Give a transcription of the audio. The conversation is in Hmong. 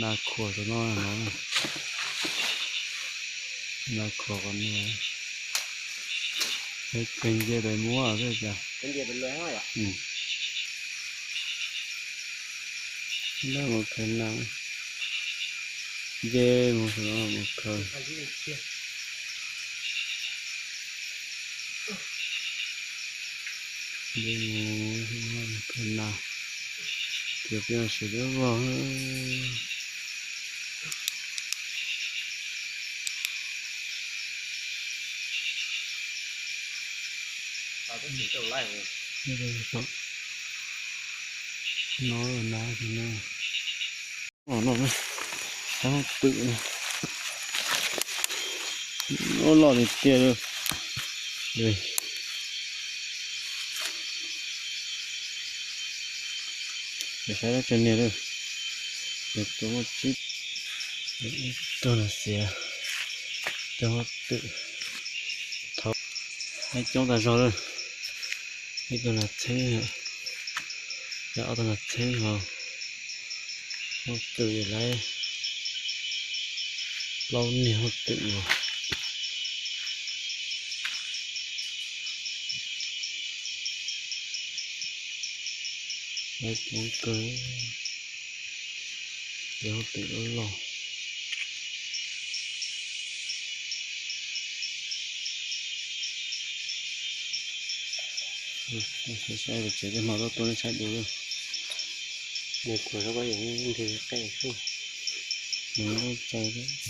Nas khuam rau no no. Nas khuam qhov no. Peb nce pem muab xwb cas. Lawv mus khaws nas. Nce mus no mus khaws. Nce mus khaws nas. Ces peb sim lub vog. No na, no na, no na, twm na. Ua loj tiag tiag li. Saib dab tsi niag lawm. Tus muaj tsib, ib tug nas xiav, ib tug twm, thaum, coob tag zog lawm. Ib tug nas txheeb, ob tug nas txheeb ho, muaj twm lawm, plaub niag muaj twm no. Lawv coob kawg, cov twm loj loj. Saib saib tsev tej hmo tuaj tuaj saib dua. Nws kuv zov koj yog nti qej xwb. Nws lub txaus.